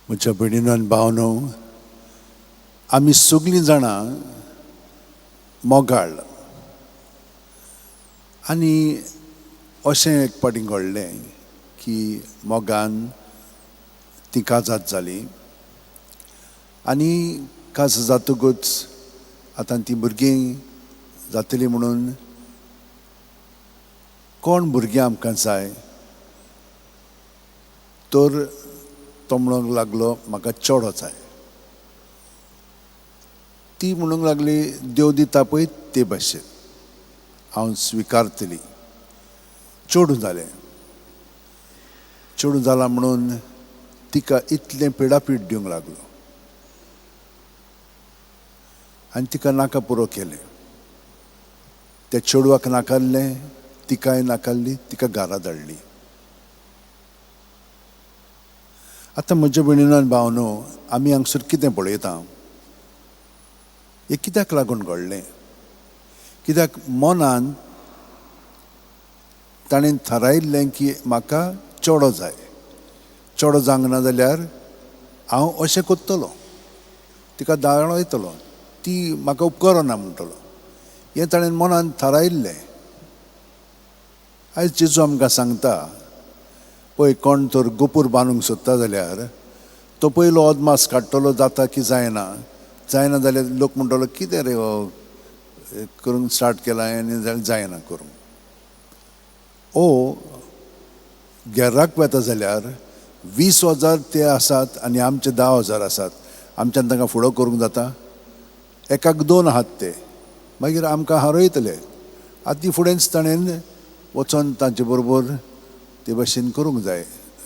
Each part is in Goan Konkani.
म्हज्या भयणीनो आनी भावनो, आमी सगळीं जाणां मोगाळ. आनी अशें एक फावटी घडलें की मोगान ती काजात जाली आनी काज जातकूच आतां ती भुरगीं जातली म्हणून कोण भुरगीं आमकां जाय तर तो म्हणूंक लागलो म्हाका चेडो जाय. ती म्हणूंक लागली देव दिता पळय ते भाशेन हांव स्विकारतली. चेडूं जालें. चेडूं जालां म्हणून तिका इतलें पिडापीड दिवंक लागलो आनी तिका नाका पुरो केलें. त्या चेडवाक नाकारलें, तिकाय नाकारली, तिका घरा धाडली. आतां म्हज्या भयणीनो आनी भावनो, आमी हांगसर कितें पळयता? हें कित्याक लागून घडलें? कित्याक मनान ताणें थारायिल्लें की म्हाका चेडो जाय, चेडो जावंक ना जाल्यार हांव अशें करतलो, तिका दाळयतलो, ती म्हाका उपकरना म्हणटलो, हें ताणें मनान थारायिल्लें. आयज जेजू आमकां सांगता, पळय कोण तर गोपूर बांदूंक सोदता जाल्यार तो पयलो अदमास काडटलो जाता की जायना, जायना जाल्यार लोक म्हणटलो कितें रे हो करूंक स्टार्ट केलां आनी जायना करूंक. ओ गेर्राक वता जाल्यार 20,000 ते आसात आनी आमचे 10,000 आसात, आमच्यान तांकां फुडो करूंक जाता? एकाक 2 आहात ते, मागीर आमकां हारयतले. आतां फुडेंच ताणें वचोन तांचे बरोबर ते भाशेन करूंक जाय,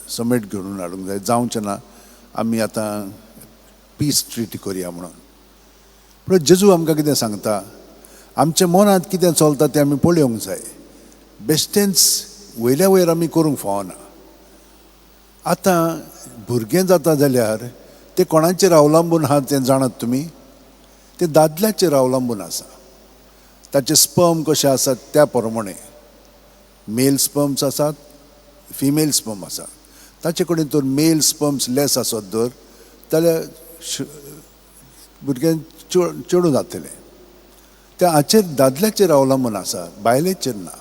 समेट घेवन हाडूंक जाय, जावचें ना आमी आतां पीस ट्रिटी करया म्हणून. पूण जेजू आमकां कितें सांगता? आमच्या मनांत कितें चलता तें आमी पळोवंक जाय. बेश्टेंच वयल्या वयर आमी करूंक फावना. आतां भुरगें जाता जाल्यार तें कोणाचेर अवलंबून आहा तें जाणात तुमी? तें दादल्याचेर अवलंबून आसा. ताचे स्पर्म कशे आसात त्या प्रमाणे मेल स्पर्म्स आसात, फिमेल स्पर्म आसा. ताचे कडेन तर मेल स्पर्म्स लेस आसत दर जाल्यार भुरगें चेडूं जातलें. त्या हाचेर दादल्याचेर अवलंबून आसा, बायलेचेर ना.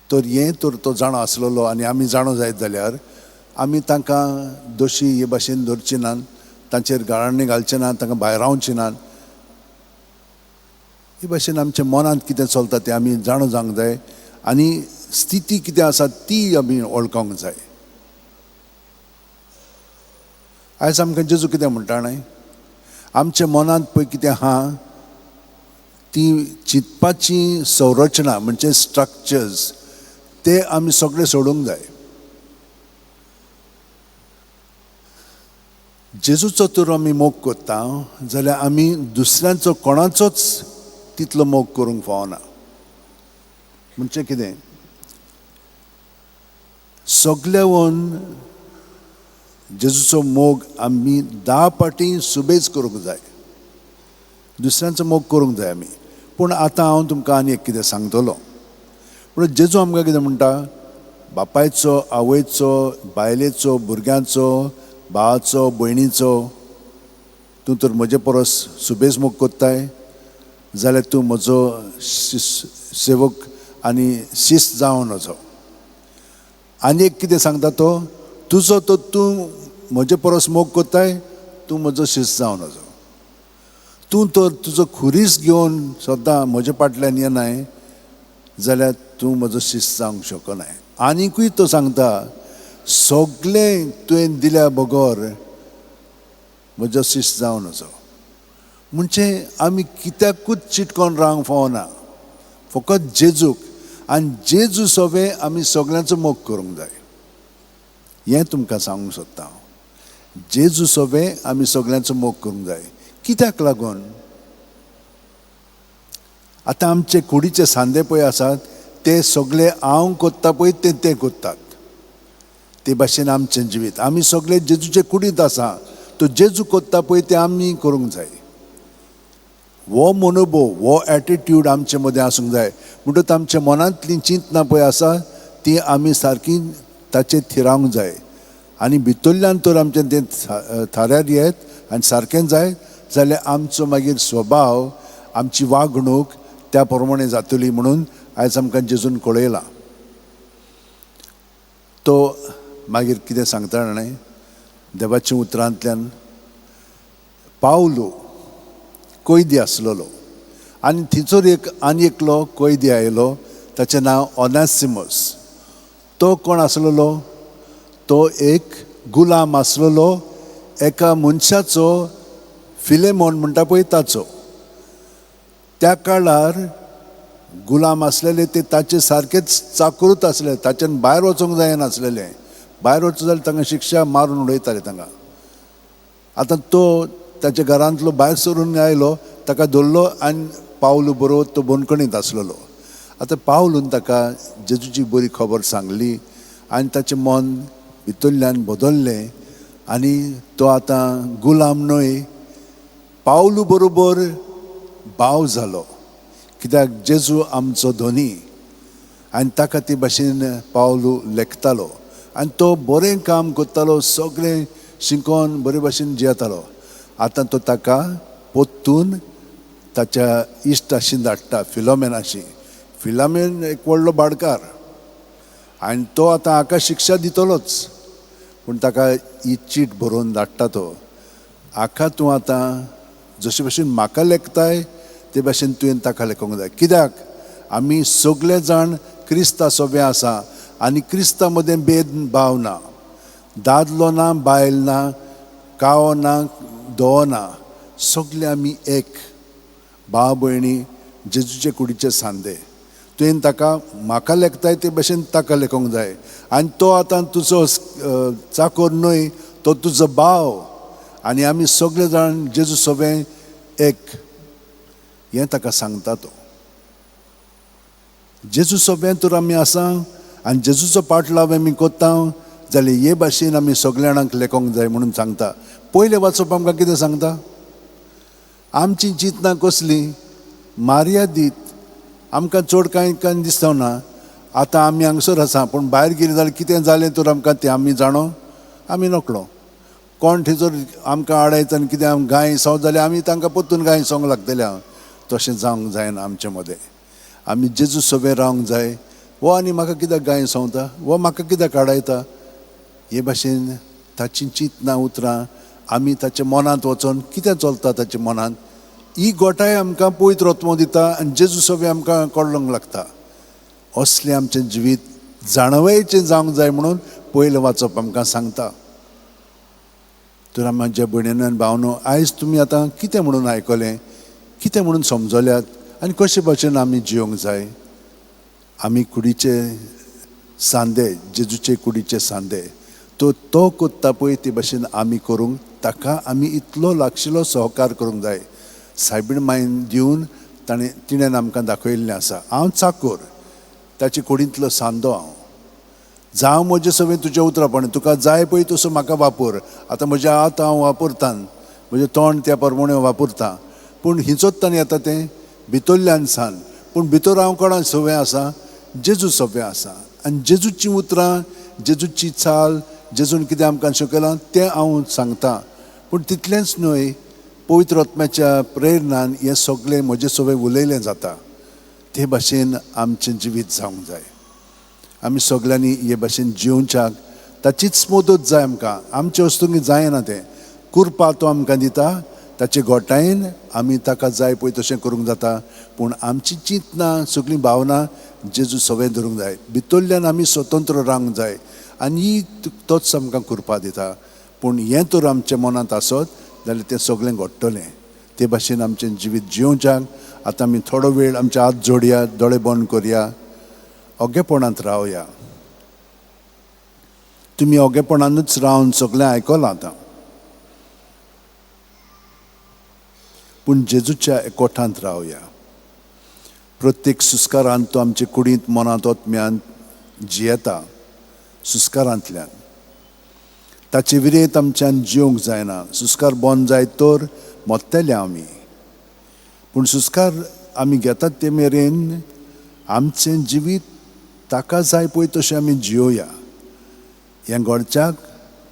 तर हें तर तो जाणो आसलेलो आनी आमी जाणो जायत जाल्यार आमी तांकां दोशी हे भाशेन धरची नात, तांचेर गाळांनी घालचे नात, तांकां भायरावचे नात. हे भाशेन आमच्या मनांत कितें चलता तें आमी जाणो जावंक जाय आनी स्थिती कितें आसा ती आमी वळखूंक जाय. आयज आमकां जेजू कितें म्हणटा न्हय, आमच्या मनांत पळय कितें आहा ती चिंतपाची संरचना म्हणजे स्ट्रक्चर्स ते आमी सगळे सोडूंक जाय. जेजूचो तर आमी मोग करता जाल्यार आमी दुसऱ्यांचो कोणाचोच तितलो मोग करूंक फावना. म्हणजे कितें, सगल्यावन जेजूचो मोग आमी 10 पाटी सुबेज करूंक जाय, दुसऱ्यांचो मोग करूंक जाय आमी. पूण आतां हांव तुमकां आनी एक कितें सांगतलो. पूण जेजू आमकां कितें म्हणटा, बापायचो, आवयचो, बायलेचो, भुरग्यांचो, भावाचो, भयणीचो तूं तर म्हजे परस सुबेज मोग करताय जाल्यार तूं म्हजो सेवक आनी शिस्त जावं नजो. आनी एक कितें सांगता तो, तुजो तो तूं म्हजे परस मोग करताय तूं म्हजो शिस्त जावं नजो. तूं तर तुजो खुरीस घेवन सद्दां म्हजे फाटल्यान येनाय जाल्यार तूं म्हजो शिस्त जावंक शकनाय. आनिकूय तो सांगता, सगळें तुवें दिल्या बगर म्हजो शिस्त जावं नजो. म्हणजे आमी कित्याकूच चिटकोन रावंक फावना, फकत जेजूक आनी जेजू सोबे आमी सगळ्यांचो मोग करूंक जाय. हें तुमकां सांगूंक सोदता हांव, जेजू सोबे आमी सगळ्यांचो मोग करूंक जाय. कित्याक लागून? आतां आमचे कुडीचे सांदे पळय आसात ते सगळे हांव करता पळय ते ते करतात. ते भाशेन आमचें जिवीत आमी सगळे जेजूचे कुडींत आसा, तो जेजू करता पळय ते आमी करूंक जाय. हो मनोभव, हो एटिट्यूड आमचे मदें आसूंक जाय. म्हणटकच आमच्या मनांतलीं चिंतनां पळय आसा ती आमी सारकी ताचेर थिरावंक जाय. आनी भितरल्यान तर आमचें तें थाऱ्यार येत आनी सारकें जायत जाल्यार आमचो मागीर स्वभाव, आमची वागणूक त्या प्रमाणे जातली म्हणून आयज आमकां जेजून कळयलां. तो मागीर कितें सांगता न्हय देवाच्या उतरांतल्यान, पावलो कैदी आसलेलो आनी थंयसर एक आनी एकलो कैदी आयलो, ताचें नांव ओनेसिमस. तो कोण आसलेलो? तो एक गुलाम आसलेलो एका मनशाचो, फिलेमोन म्हणटा पळय ताचो. त्या काळार गुलाम आसलेले ते ताचे सारकेच चाकरूत आसले, ताच्यान भायर वचूंक जायनासलेले. भायर वचूं जाल्यार तांकां शिक्षा मारून उडयताले तांकां. आतां तो ताच्या घरांतलो भायर सरून आयलो, ताका धरलो आनी पावलू बरोबर तो बंदखणींत आसलेलो. आतां पावलून ताका जेजूची बरी खबर सांगली आनी ताचें मन भितरल्यान बदल्लें आनी तो आतां गुलाम न्हय, पावलू बरोबर भाव जालो. कित्याक जेजू आमचो धनी आनी ताका ते भाशेन पावलू लेखतालो आनी तो बरें काम करतालो, सगळें शिकोन बरे भाशेन जियेतालो. आतां तो ताका पोत्तून ताच्या इश्टाशी धाडटा, फिलोमेनाशी. फिलोमेन एक व्हडलो भाडकार आनी तो आतां हाका शिक्षा दितलोच, पूण ताका ही चीट बरोवन धाडटा तो, हाका तूं आतां जशे भाशेन म्हाका लेखताय ते भाशेन तुवें ताका लेखूंक जाय. कित्याक आमी सगळे जाण क्रिस्ता सोबे आसा आनी क्रिस्ता मदें भेदभाव ना, दादलो ना, बायल ना, कावो ना, धवो ना, सगळे आमी एक भाव भयणी जेजूचे कुडीचे सांदे. तुवें ताका म्हाका लेखताय ते भाशेन ताका लेखूंक जाय आनी तो आतां तुजो चाकोर न्हय, तो तुजो भाव आनी आमी सगळे जाण जेजू सोबे एक, हें ताका सांगता तो. जेजू सोबे तर आमी आसा आनी जेजूचो पाटलाव आमी कोत्ता जाल्यार हे भाशेन आमी सगल्या जाणांक लेखूंक जाय म्हणून सांगता. पयलें वाचप आमकां कितें सांगता? आमची चिंतना कसली मार्यादीत, आमकां चड कांय कांय दिसता ना. आतां आमी हांगसर आसा, पूण भायर गेली जाल्यार कितें जालें तर आमकां तें आमी जाणो, आमी नकळो. कोण थंयसर आमकां आडायता आनी कितें गाय सव जाल्यार आमी तांकां परतून गाय सवंक लागतले. हांव तशें जावंक जायना. आमचे मदें आमी जेजू सोबे रावंक जाय. हो आनी म्हाका कित्याक गाय सवता, हो म्हाका कित्याक आडायता, हे भाशेन ताची चिंतना उतरां आमी ताच्या मनांत वचोन कितें चलता ताच्या मनांत, ही गोठाय आमकां पवित्र आत्मो दिता आनी जेजू सोबे आमकां कळोंक लागता. असलें आमचें जिवीत जाणवयचें जावंक जाय म्हणून पयलें वाचप आमकां सांगता. तर म्हज्या भयणीन आनी भावनो, आयज तुमी आतां कितें म्हणून आयकलें, कितें म्हणून समजल्यात आनी कशे भाशेन आमी जियोंक जाय. आमी कुडीचे सांदे, जेजूचे कुडीचे सांदे, तो तो कोत्ता पळय ते भाशेन आमी करूंक ताका आमी इतलो लागशिल्लो सहकार करूंक जाय. सायबीण मायन दिवन ताणें तिणें आमकां दाखयल्लें आसा. हांव चाकोर, ताचे कुडींतलो सांदो हांव. जावं म्हजें सगळें तुज्या उतरापण, तुका जाय पळय तसो म्हाका वापर. आतां म्हज्या हात हांव वापरतां, म्हजें तोंड त्या प्रमाणे वापरता, पूण हिंचोत्तान येता तें भितरल्यान सान. पूण भितर हांव कोणा सवय आसा? जेजू सवय आसा. आनी जेजूची उतरां, जेजूची चाल, जेजून कितें आमकां शिकयलां तें हांव सांगता. पूण तितलेंच न्हय, पवित्र आत्म्याच्या प्रेरणान हें सगळें म्हजें सवय उलयलें जाता. ते भाशेन आमचें जिवीत जावंक जाय. आमी सगळ्यांनी हे भाशेन जिवच्याक ताचीच मदत जाय आमकां. आमचे वस्तूंक जायना तें, कुरपा तो आमकां दिता, ताचे गोठायेन आमी ताका जाय पळय तशें करूंक जाता. पूण आमची चिंतना, सगळीं भावना जेजू सवय धरूंक जाय. भितरल्यान आमी स्वतंत्र रावंक जाय आनी ही तोच आमकां कुरपा दिता. पूण हें तर आमच्या मनांत आसत जाल्यार तें सगळें घडटलें. ते भाशेन आमचें जिवीत जिवच्याक आतां आमी थोडो वेळ आमचे हात जोडया, दोळे बंद करया, ओगेपणांत रावया. तुमी ओगेपणानूच रावन सगळें आयकलां आतां, पूण जेजूच्या एकवटांत रावया. प्रत्येक सुस्कारांत तो आमचे कुडींत, मनांत, आत्म्यांत जियेता. सुस्कारांतल्यान ताचे विरेत आमच्यान जिवंक जायना. सुस्कार बंद जायत तर मरतले आमी. पूण सुस्कार आमी घेतात ते मेरेन आमचें जिवीत ताका जाय पळय तशें आमी जियोया. हें घडच्याक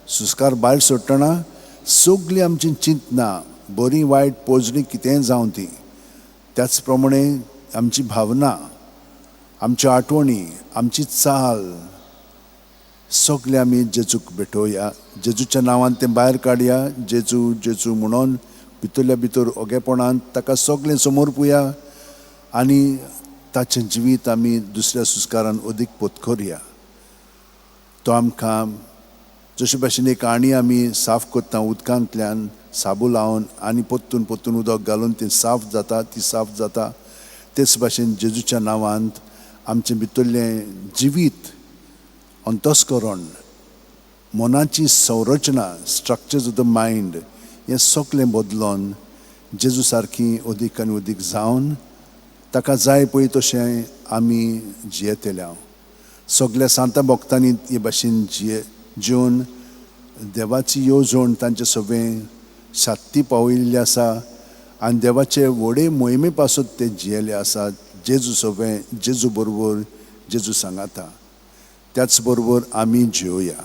सुस्कार भायर सोडटना सगळीं आमचीं चिंतनां, बरीं वायट पोजडीं कितेंय जावं ती, त्याच प्रमाणे आमची भावना, आमच्यो आठवणी, आमची चाल, सगळें आमी जेजूक भेटोवया. जेजूच्या नांवान तें भायर काडया. जेजू जेजू म्हणून भितरल्या भितर ओगेपणान ताका सगळें समर्पुया आनी ताचें जिवीत आमी दुसऱ्या सुस्कारान अदीक पोतकरया. तो आमकां जशे भाशेन एक आणी आमी साफ करता उदकांतल्यान साबू लावन आनी पोत्तून पोत्तून उदक घालून ती साफ जाता, ती साफ जाता, तेच भाशेन जेजूच्या नांवांत आमचें भितरलें जिवीत, अंतस्करण, मनाची संरचना, स्ट्रक्चर्स ऑफ the mind, हें सगळें बदलोन जेजू सारकी अदीक आनी अदीक जावन ताका जाय पळय तशें आमी जियेतले. हांव सगल्या सांता भक्तांनी हे भाशेन जिवन देवाची येवजण तांचे सगळें सात्ती पावयिल्ली आसा आनी देवाचे व्हडे मोहिमे पासत ते जियेले आसात. जेजू सगळें, जेजू बरोबर, जेजू सांगाता, त्याच बरोबर आमी जियोया.